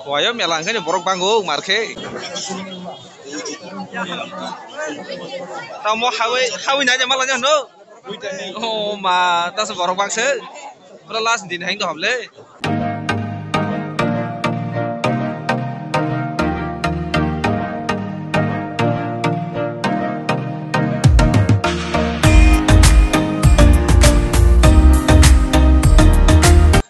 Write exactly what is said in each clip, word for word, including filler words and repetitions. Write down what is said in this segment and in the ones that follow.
Wayo mela hwnkhe ni borok bango mar khe. Tamo hawi, hawi nai de mala no. Oh ma, tas borok bangse. Pura last din hang to hamle.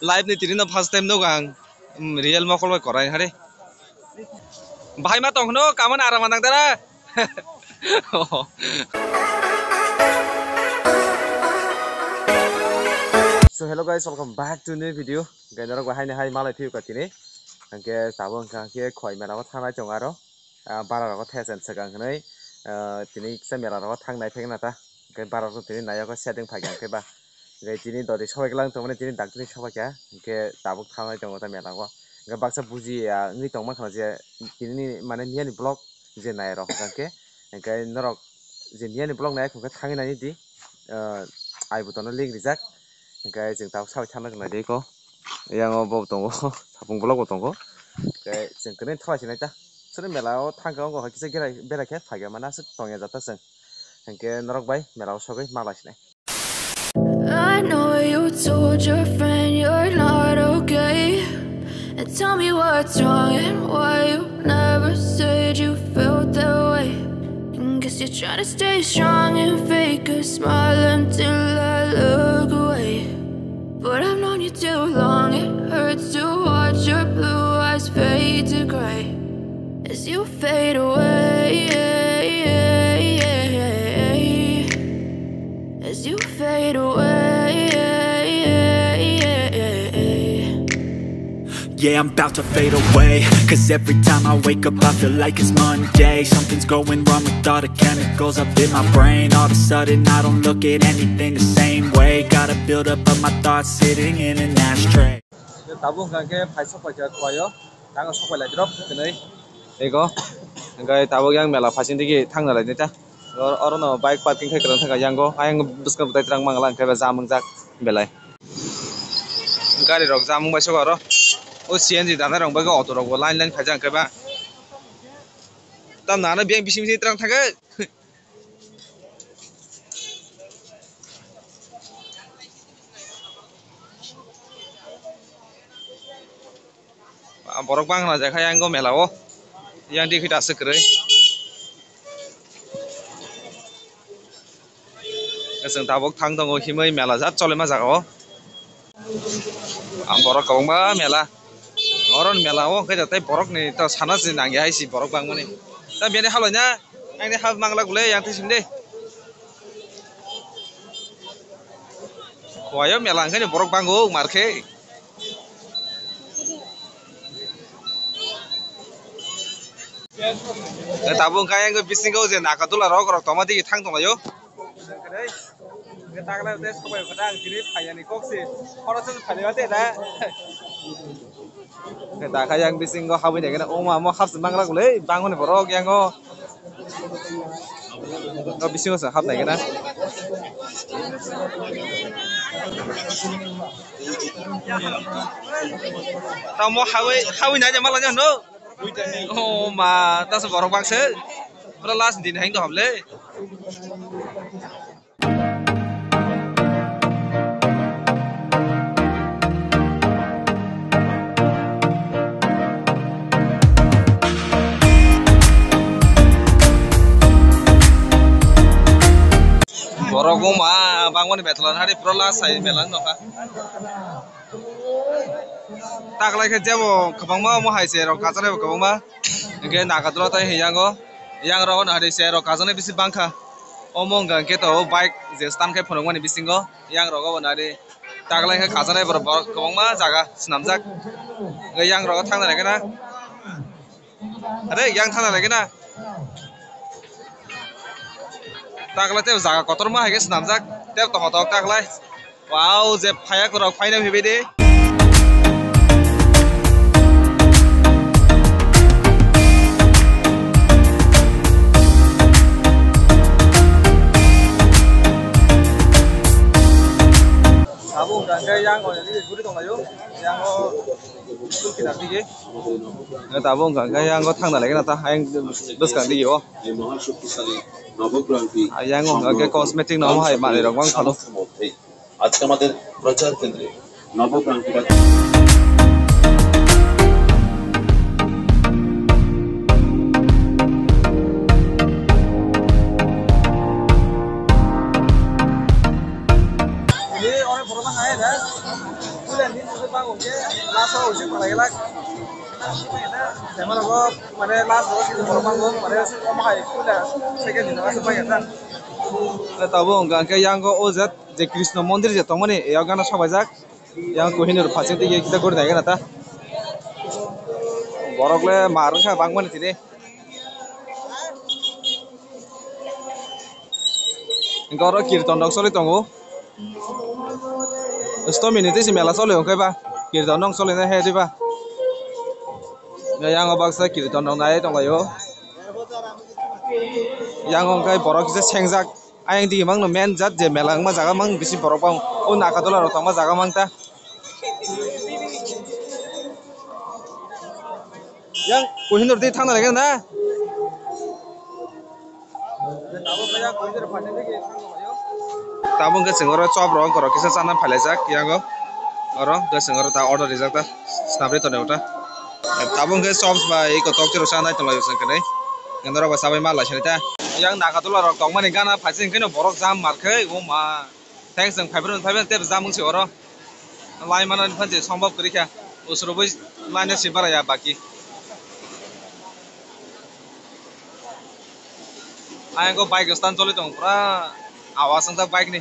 Live ni tini no first time no gang. Hmm, real mokol bai korai hare. Bahai ma tong no, kaman aram nang dara. So hello guys, welcome back to new video. Hwnkhe norok bahai ni hai malai phiyo ka tini. Hwnkhe tabuk hwnkha khe khoi mela o thangnai tongo aro. Ah, bara rogo thesen swkang hwnwi, ah, tini kisa mela rogo thang nai phai na ta. Hwnkhe bara rok tini nai o setting phai kha hwnkhe ba. Hwnkhe tini dori sobai glang tongmani tini doctor ni sobai kha. Hwnkhe tabuk thangnai tongo ta mela o. Hwnkhe baksa buji ya wngwi tongma khna je tini ni mane miya ni vlog je nai rok hwnkhe. Hwnkhe norok je miya ni vlog nai hwnkhe thangwi nai di. Ah, ai button o link rijak. Hwnkhe chwng tabuk sabai thangna nai di ko. Yang o bo tongo, sapung bolok bo tongo. Hwnkhe chwng kwrwi thalai sinai ta. Sori mela o thangkhe ongo hai kisa berai, berai khe phai khe mane aswk tongya jata chwng. Hwnkhe norok bai mela o sogwi malai sinai. I know you told your friend you're not okay. And tell me what's wrong and why you never said you felt that way. And guess you're trying to stay strong and fake a smile until I look away. But I've known you too long, it hurts to watch your blue eyes fade to gray as you fade away. As you fade away. Yeah, I'm about to fade away. Cause every time I wake up, I feel like it's Monday. Something's going wrong with all the chemicals up in my brain. All of a sudden, I don't look at anything the same way. Gotta build up of my thoughts sitting in an ashtray. Tabuk hwnkha khe phai sok paikha khwlaio, tang sok pailai drop twnwi. Ego, hwnkhe tabuk yang mela phasing digi thangna lai nita. Oro, orono bike parking khai kwrwng thangkha yango, ayang bwskang bwtai twrang mangla hwnkhe ba jam wngjak belai. Gari rok jam wngbai soko oro. O C N G danai rok bai auto rok bo line line khaijak hwnkhe ba. Tam nana biyang bising bising twrang thangkhe. Ah, borok bangla jakha yang go mela o. Yang di kita sekroi. Chwng tabuk thang tongo himwi mela jat chole ma jaga o. Ang borok kwbangma mela. Oro ni mela o hwnkhe tei borok ni to sana se nangya hai si borok bangmani. Ta bini haloi na ang ni hap mangla gule yang thising de. Khwlaio mela hwnkhe ni borok bango mar khe. Tabuk hwnkhe yang bisingo je nagadula rok rok tongma digi thang tonglaio. Hwnkhe takhwlai tei sobai kwthang tini phaiyani kok se khoroksa phailaiya de na. Hwnkhe takha yang bisingo habwi naikhe na, o ma, omo hapswi manglak le bangmani borok yango. O bisingo se hap naikhe na. Tamo habwi, habwi naikhe malanya no. O ma, tasa borok bangse. Pura last din hai to hamle. Borok wngma bangmani betla hari pura last hai mela wngkha. Taklai khe jebo kwbangma omo hai se rok kajaknai bo kwbangma. Hwnkhe nagadula tai hwnyango. Yang rogo no hari se rok kajaknai bisi bangkha. Omo wngkha hwnkhe to bike je stand khai phunukmani bisingo. Yang rogo bo nari taklai khe kajaknai borok, borok kwbangma jaga swnamjak. Hwnkhe yang rogo thangna naikhe na. Are, yang thana lagi na. Taklai tei jaga kotorma hai khe swnamjak. Tei tongthok taklai. Wow, je phaya kwrok phaina phaibai de. Abo hwnkha khe yang o nini guri tonglaio. Yang o. Tabuk wngkha khe yang o thangna lai gana ta, yang bwskang di o. Yang o hwnkha khe cosmetic no hai manwi rok mang phano. আজকে আমাদের প্রচার কেন্দ্রে নবক্রান্তিবাদী Tabuk wngkha khe yang o, o jat je Krishna mondir je tongmani, eyang gana sobaijak. Yang Kohinoor phaising twi kita gori nai gana ta. Borok le mar wngkha bangmani tini. Hwnkhe oro kirton rok choli tongo. Stomi ni twi se mela choli hwnkhe ba. Kirton rok choli nai hai twi ba. Yang o baksa kirton rok nai tong lai o. Yang o hwnkhe borok kisa sengjak. Ayang digi mangno main jat je mela wngma jaga mang bisi borok bang o Nagadola rok tongma jaga mang ta. Yang Kohinoor twi thangna lai na. Tabuk khe chwng oro chop rok wngkha rok kisa chana phailaijak yang o. Oro hwnkhe chwng oro ta order rijak ta snapri tonwi ta. Tabuk khe chops bai kotok twi rok chanai tong lai o chwng khe nai. Norok bai chabai ma lai sini ta. Yang Nagadola rok tongmani gana phaising khe no borok jam mar khe o ma. Thanks chwng phaibrwng phaibrwng tei jam wng si oro. Lai mana ni phan je sombab kwrwi kha. Usrubui laina si bara ya baki. Ayang ko bike stand choli tong pura awas wngjak bike ni.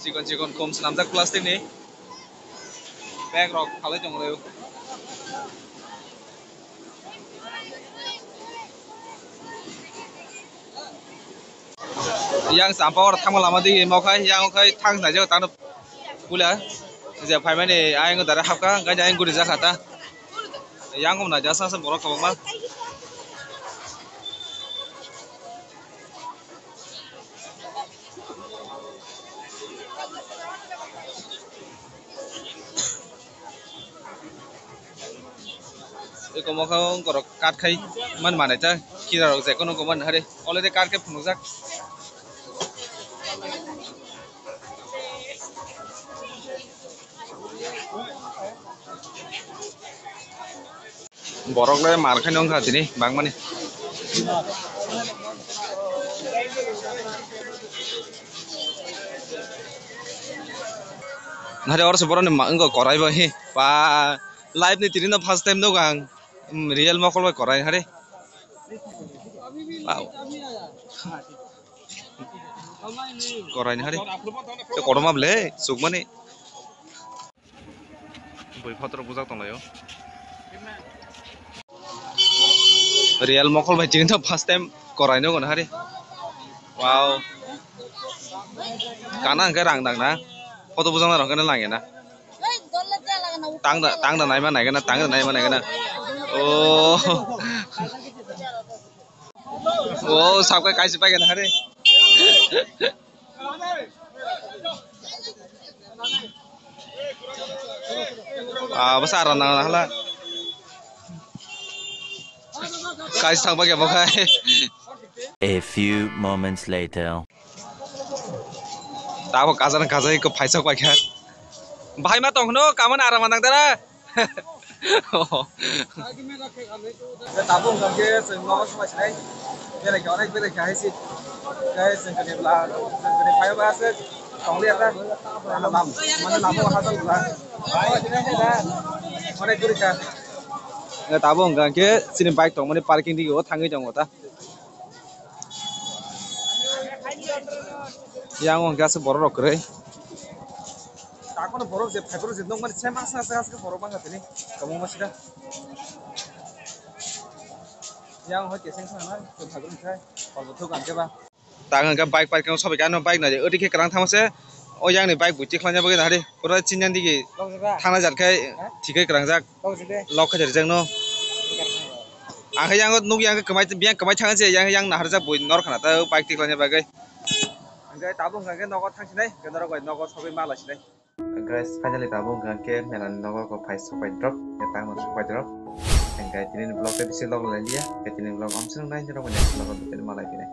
Chikon chikon kom swnamjak plastic ni bag rok phalwi tong lai o. Yang champa oro thangma lama di mo khai yang khai thang nai jao tano pula je phaimani ayang dare hapka gani ayang guri jakha ta yang kom na jasa borok kwbangma. Eko mokha wngkorok kat khai man manai ta kira rok je kono koman hari already kat khe phunukjak. Borok le mar khaino wngkha tini bangmani. Nahari oro se borok ni ma wngkha korai bai he pa live ni tini no first time nugo ang. Real mokol bai korai hari. Wow. Korai ni hari. Te kotorma ble chukmani. Bui photo rok bujak tong lai o. Real mokol bai chini to first time korai no gana hari. Wow. Kana hwnkhe rang dang na. Photo bujak na rok hwnkhe lang ya na. Tang da, tang da naima nai gana, tang da naima nai gana. Oh. Oh, sabka kaisi pai gana hari. Ah, basa ara nang hala. Kai sang ba kebo kai. A few moments later. Tabo kajan kajai ko phaisok pai kha. Bahai ma tong no kaman ara manang dara. Tabuk hwnkha khe chwng nogo swmai sinai. Belai khe onek belai khe hai si. Khe chwng khe bla, chwng khe phai ba se. Tongli ata. Lam, mane lamo ha jang bla. Onek guri kha. Tabuk hwnkha khe chini bike tongmani parking dio thangwi tongo ta. Yang hwnkhe aswk borok rok kwrwi. Takhwno borok je phaibrok je nukmani se masa se aswk borok mangkha tini. Kwbangma sida. Yang hoi keseng sana phaibrok khai. Korbo thuk ang khe ba. Tang hwnkhe bike parking sobai khe ano bike nai odi khe kwrang thangma se. O yang ni bike buti khlaina bagwi nahari. Pura chinyan digi thangna jat khai thikhe kwrangjak. Lok khe rijak no. Ang khe yang nuk yang kwmai biyang kwmai thang se yang yang naharjak bui nor khana ta bike tiklani bagwi. Guys, tabuk hwnkha khe nogo thangsinai, khe norok bai nogo sogwi ma laisinai. Guys, finally tabuk hwnkha khe mela ni nogo ko phai sopai drop, khe tangma sopai drop. Hwnkhe tini ni vlog khe bisi log lai liya, khe tini vlog amswng nai norok bai next vlog o bitin ma lai dinai.